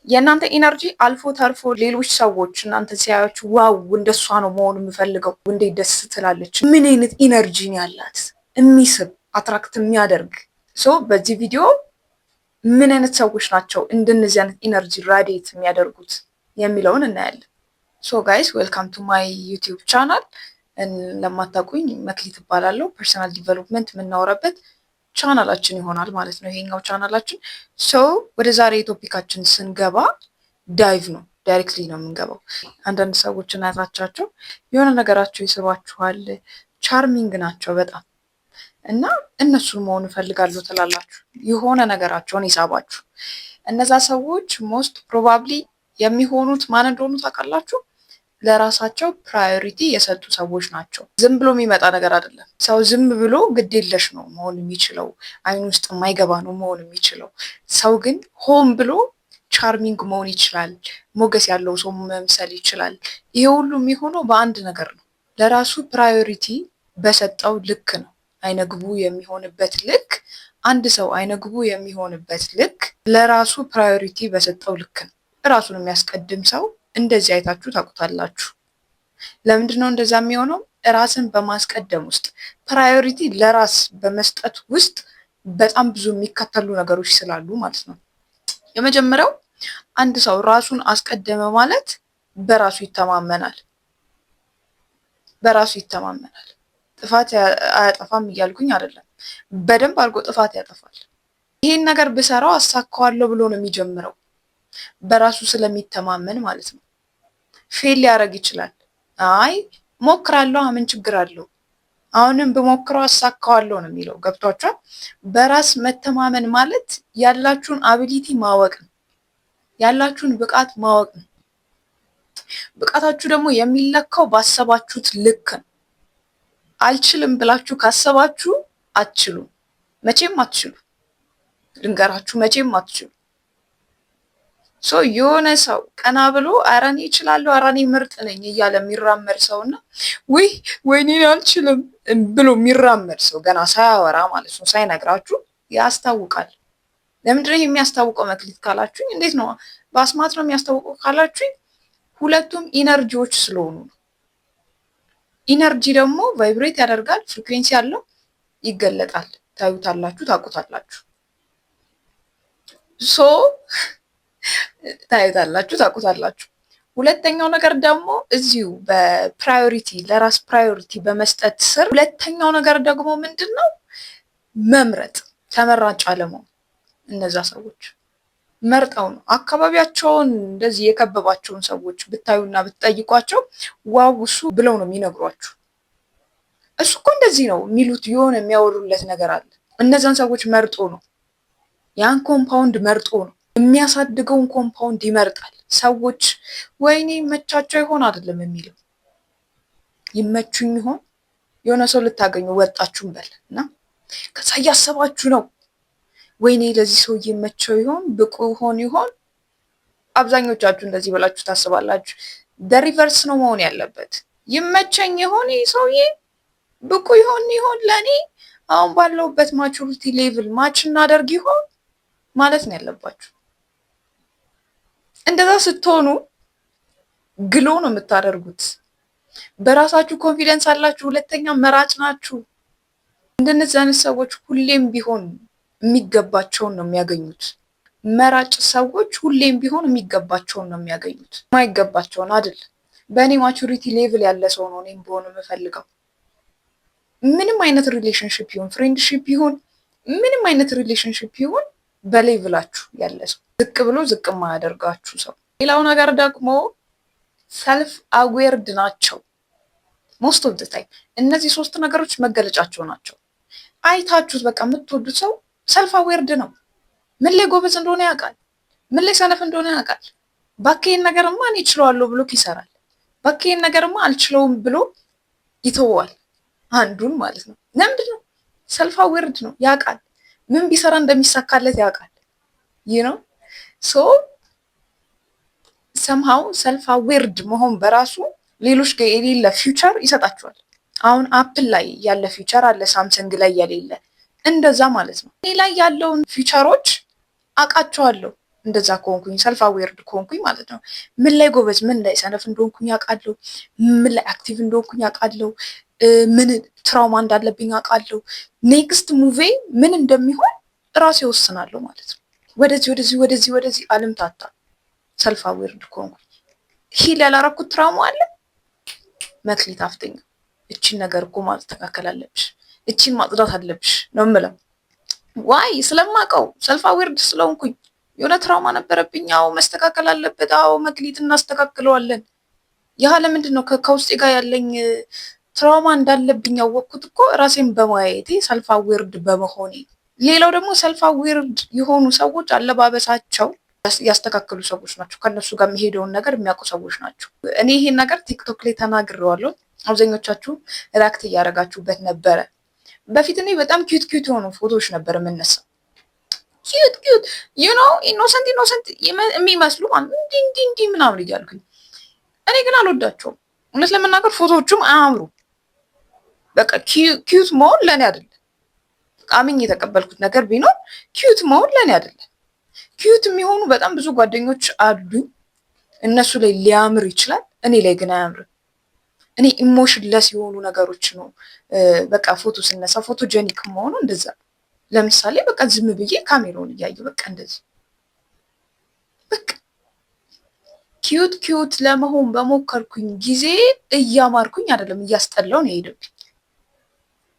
የእናንተ energy አልፎ ተርፎ ሌሎች ሰዎች እናንተ ሲያዩአችሁ "Wow፣ እንደሷ ነው መሆን የምፈልገው፣ እንዴት ደስ ትላለች፣ ምን አይነት energy ነው ያላት" የሚስብ፣ attract የሚያደርግ። So በዚህ ቪዲዮ ምን አይነት ሰዎች ናቸው እንደነዚህ አይነት energy radiate የሚያደርጉት የሚለውን እናያለን። So guys, welcome to my YouTube channel። ለማታውቁኝ መክሊት እባላለሁ። Personal development የምናወራበት ቻናላችን ይሆናል ማለት ነው ይሄኛው ቻናላችን። So ወደ ዛሬ topic ኣችን ስንገባ dive ነው፣ directly ነው የምንገባው። አንዳንድ ሰዎችን አይታቻቸው የሆነ ነገራቸው ይስባችኋል፣ charming ናቸው በጣም እና እነሱን መሆን እፈልጋለሁ ትላላችሁ። የሆነ ነገራቸውን ይሳባችሁ። እነዛ ሰዎች most probably የሚሆኑት ማን እንደሆኑ ታውቃላችሁ? ለራሳቸው priority የሰጡ ሰዎች ናቸው። ዝም ብሎ የሚመጣ ነገር አይደለም። ሰው ዝም ብሎ ግዴለሽ ነው መሆን የሚችለው፣ አይን ውስጥ የማይገባ ነው መሆን የሚችለው። ሰው ግን ሆን ብሎ charming መሆን ይችላል። ሞገስ ያለው ሰው መምሰል ይችላል። ይሄ ሁሉ የሚሆነው በአንድ ነገር ነው፣ ለራሱ priority በሰጠው ልክ ነው። አይነግቡ የሚሆንበት ልክ፣ አንድ ሰው አይነግቡ የሚሆንበት ልክ ለራሱ priority በሰጠው ልክ ነው። ራሱን የሚያስቀድም ሰው እንደዚህ አይታችሁ ታውቁታላችሁ። ለምንድን ነው እንደዛ የሚሆነው? ራስን በማስቀደም ውስጥ፣ priority ለራስ በመስጠት ውስጥ በጣም ብዙ የሚከተሉ ነገሮች ስላሉ ማለት ነው። የመጀመሪያው፣ አንድ ሰው ራሱን አስቀደመ ማለት በራሱ ይተማመናል። በራሱ ይተማመናል። ጥፋት አያጠፋም እያልኩኝ አይደለም። በደንብ አድርጎ ጥፋት ያጠፋል። ይሄን ነገር ብሰራው አሳካዋለሁ ብሎ ነው የሚጀምረው፣ በራሱ ስለሚተማመን ማለት ነው። Fail ሊያደርግ ይችላል። አይ ሞክራለሁ፣ ምን ችግር አለው? አሁንም ብሞክረው አሳካዋለሁ ነው የሚለው። ገብቷችኋል? በራስ መተማመን ማለት ያላችሁን ability ማወቅ ነው። ያላችሁን ብቃት ማወቅ ነው። ብቃታችሁ ደግሞ የሚለካው ባሰባችሁት ልክ ነው። አልችልም ብላችሁ ካሰባችሁ አትችሉም። መቼም አትችሉ። ልንገራችሁ፣ መቼም አትችሉ። So የሆነ ሰው ቀና ብሎ "ኧረ እኔ እችላለሁ፣ ኧረ እኔ ምርጥ ነኝ" እያለ የሚራመድ ሰው እና "ውይ ወይኔ አልችልም" ብሎ የሚራመድ ሰው ገና ሳያወራ ማለት ነው፣ ሳይነግራችሁ ያስታውቃል። ለምንድነው የሚያስታውቀው መክሊት ካላችሁኝ፣ እንዴት ነው በአስማት ነው የሚያስታውቀው ካላችሁኝ፣ ሁለቱም energy ዎች ስለሆኑ ነው። Energy ደግሞ vibrate ያደርጋል፣ frequency ያለው ይገለጣል። ታዩታላችሁ፣ ታውቁታላችሁ። So ታዩታላችሁ፣ ታውቁታላችሁ። ሁለተኛው ነገር ደግሞ እዚሁ በ priority፣ ለራስ priority በመስጠት ስር ሁለተኛው ነገር ደግሞ ምንድን ነው? መምረጥ፣ ተመራጭ አለመሆን። እነዛ ሰዎች መርጠው ነው። አካባቢያቸውን እንደዚህ የከበባቸውን ሰዎች ብታዩና ብትጠይቋቸው "Wow፣ እሱ" ብለው ነው የሚነግሯችሁ። "እሱ እኮ እንደዚህ ነው" የሚሉት የሆነ የሚያወሩለት ነገር አለ። እነዛን ሰዎች መርጦ ነው፣ ያን compound መርጦ ነው፣ የሚያሳድገውን compound ይመርጣል። ሰዎች "ወይኔ ይመቻቸው ይሆን" አይደለም የሚለው፣ ይመቹኝ ይሆን። የሆነ ሰው ልታገኙ ወጣችሁም በል እና ከዛ እያሰባችሁ ነው፣ ወይኔ ለዚህ ሰው ይመቸው ይሆን፣ ብቁ ሆን ይሆን? አብዛኞቻችሁ እንደዚህ ብላችሁ ታስባላችሁ። The reverse ነው መሆን ያለበት። ይመቸኝ ይሆን፣ ይህ ሰውዬ ብቁ ይሆን ይሆን ለእኔ፣ አሁን ባለሁበት maturity level match እናደርግ ይሆን ማለት ነው ያለባችሁ። እንደዛ ስትሆኑ glow ነው የምታደርጉት። በራሳችሁ confidence አላችሁ። ሁለተኛ መራጭ ናችሁ። እንደነዚህ አይነት ሰዎች ሁሌም ቢሆን የሚገባቸውን ነው የሚያገኙት። መራጭ ሰዎች ሁሌም ቢሆን የሚገባቸውን ነው የሚያገኙት፣ የማይገባቸውን አይደል። በእኔ maturity level ያለ ሰው ነው እኔም በሆነ የምፈልገው። ምንም አይነት relationship ይሁን፣ friendship ይሁን፣ ምንም አይነት relationship ይሁን፣ በ level ኣችሁ ያለ ሰው፣ ዝቅ ብሎ ዝቅ የማያደርጋችሁ ሰው። ሌላው ነገር ደግሞ self aware ናቸው። Most of the time እነዚህ ሶስት ነገሮች መገለጫቸው ናቸው። አይታችሁት በቃ የምትወዱት ሰው self aware ነው። ምን ላይ ጎበዝ እንደሆነ ያውቃል። ምን ላይ ሰነፍ እንደሆነ ያውቃል። ባኬን ነገርማ እኔ እችለዋለሁ ብሎ ይሰራል። ባኬን ነገርማ አልችለውም ብሎ ይተወዋል። አንዱን ማለት ነው። ለምንድን ነው? Self aware ነው፣ ያውቃል። ምን ቢሰራ እንደሚሳካለት ያውቃል። So somehow self aware መሆን በራሱ ሌሎች ጋር የሌለ feature ይሰጣቸዋል። አሁን Apple ላይ ያለ feature አለ፣ Samsung ላይ የሌለ፣ እንደዛ ማለት ነው። እኔ ላይ ያለውን feature ኦች አውቃቸዋለሁ። እንደዛ ከሆንኩኝ፣ self aware ከሆንኩኝ ማለት ነው። ምን ላይ ጎበዝ፣ ምን ላይ ሰነፍ እንደሆንኩኝ አውቃለሁ። ምን ላይ active እንደሆንኩኝ አውቃለሁ። ምን trauma እንዳለብኝ አውቃለሁ። Next move ኤ ምን እንደሚሆን ራሴ ወስናለሁ ማለት ነው። ወደዚህ ወደዚህ ወደዚህ ወደዚህ አልምታታ። Self aware ከሆንኩኝ heal ያላረኩት trauma አለ። መክሊት አፍጥኝ፣ እቺን ነገር እኮ ማስተካከል አለብሽ፣ እቺን ማጽዳት አለብሽ ነው የምለው። Why? ስለማውቀው፣ self aware ስለሆንኩኝ። የሆነ trauma ነበረብኝ። አዎ መስተካከል አለበት። አዎ መክሊት እናስተካክለዋለን። ያ ለምንድን ነው? ከውስጤ ጋር ያለኝ trauma እንዳለብኝ ያወቅኩት እኮ ራሴን በማየቴ፣ self aware በመሆኔ። ሌላው ደግሞ self aware የሆኑ ሰዎች አለባበሳቸው ያስተካከሉ ሰዎች ናቸው። ከእነሱ ጋር የሚሄደውን ነገር የሚያውቁ ሰዎች ናቸው። እኔ ይሄን ነገር ቲክቶክ ላይ ተናግሬዋለሁ። አብዛኞቻችሁ react እያደረጋችሁበት ነበረ። በፊት እኔ በጣም cute cute የሆኑ ፎቶዎች ነበር የምነሳው። Cute cute, innocent innocent የሚመስሉ ማለት እንዲህ እንዲህ እንዲህ ምናምን እያልኩኝ፣ እኔ ግን አልወዳቸውም። እውነት ለመናገር ፎቶዎቹም አያምሩ። በቃ cute መሆን ለእኔ አይደለም። አምኜ የተቀበልኩት ነገር ቢኖር cute መሆን ለእኔ አይደለም። Cute የሚሆኑ በጣም ብዙ ጓደኞች አሉኝ። እነሱ ላይ ሊያምር ይችላል፣ እኔ ላይ ግን አያምርም። እኔ emotionless የሆኑ ነገሮች ነው በቃ ፎቶ ስነሳ photogenic መሆኑ እንደዛ። ለምሳሌ በቃ ዝም ብዬ ካሜራውን እያየሁ በቃ እንደዚህ በቃ cute cute ለመሆን በሞከርኩኝ ጊዜ እያማርኩኝ አይደለም፣ እያስጠላው ነው የሄደብኝ።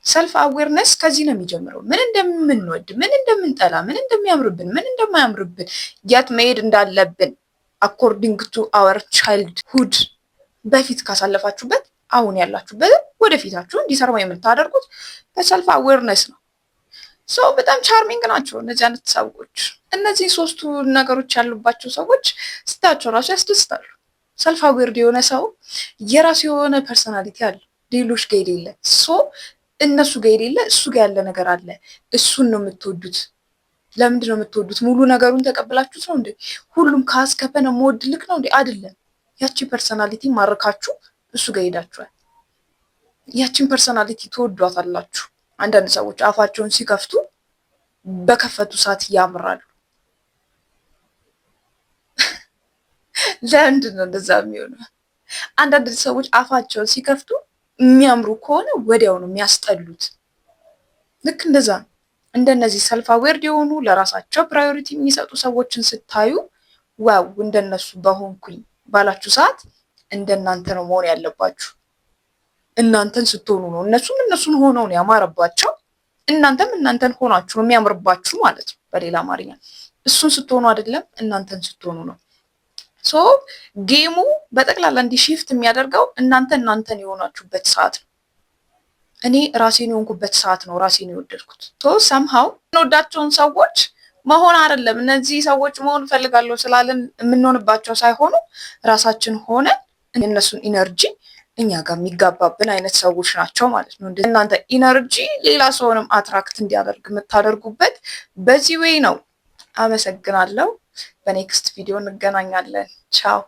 Self awareness ከዚህ ነው የሚጀምረው። ምን እንደምንወድ፣ ምን እንደምንጠላ፣ ምን እንደሚያምርብን፣ ምን እንደማያምርብን፣ የት መሄድ እንዳለብን according to our childhood፣ በፊት ካሳለፋችሁበት አሁን ያላችሁበት ወደፊታችሁ እንዲሰራ የምታደርጉት በ self awareness ነው። So በጣም charming ናቸው እነዚህ አይነት ሰዎች። እነዚህ ሶስቱ ነገሮች ያሉባቸው ሰዎች ስታያቸው ራሱ ያስደስታሉ። Self aware የሆነ ሰው የራሱ የሆነ personality አለው፣ ሌሎች ጋ የሌለ። So እነሱ ጋ የሌለ እሱ ጋ ያለ ነገር አለ። እሱን ነው የምትወዱት። ለምንድን ነው የምትወዱት? ሙሉ ነገሩን ተቀብላችሁት ነው እንዴ? ሁሉም ካስከፈ ነው የምወድልክ ነው እንዴ? አይደለም። ያቺ personality ማርካችሁ እሱ ጋር ሄዳችኋል። ያቺን personality ትወዷታላችሁ። አንዳንድ ሰዎች አፋቸውን ሲከፍቱ በከፈቱ ሰዓት ያምራሉ። ለምንድን ነው እንደዛ የሚሆነው? አንዳንድ ሰዎች አፋቸውን ሲከፍቱ የሚያምሩ ከሆነ ወዲያው ነው የሚያስጠሉት። ልክ እንደዛ ነው። እንደነዚህ self aware የሆኑ፣ ለራሳቸው priority የሚሰጡ ሰዎችን ስታዩ wow እንደነሱ በሆንኩኝ ባላችሁ ሰዓት እንደናንተ ነው መሆን ያለባችሁ። እናንተን ስትሆኑ ነው፣ እነሱም እነሱን ሆነው ነው ያማረባቸው፣ እናንተም እናንተን ሆናችሁ ነው የሚያምርባችሁ ማለት ነው። በሌላ አማርኛ እሱን ስትሆኑ አይደለም፣ እናንተን ስትሆኑ ነው። So game ኡ በጠቅላላ እንዲህ shift የሚያደርገው እናንተ እናንተን የሆናችሁበት ሰዓት ነው። እኔ ራሴን የሆንኩበት ሰዓት ነው ራሴን የወደድኩት። So somehow የምንወዳቸውን ሰዎች መሆን አይደለም፣ እነዚህ ሰዎች መሆን እፈልጋለሁ ስላለን የምንሆንባቸው ሳይሆኑ ራሳችን ሆነን የእነሱን energy እኛ ጋር የሚጋባብን አይነት ሰዎች ናቸው ማለት ነው። እናንተ energy ሌላ ሰውንም attract እንዲያደርግ የምታደርጉበት በዚህ way ነው። አመሰግናለሁ። በ next ቪዲዮ እንገናኛለን። ቻው።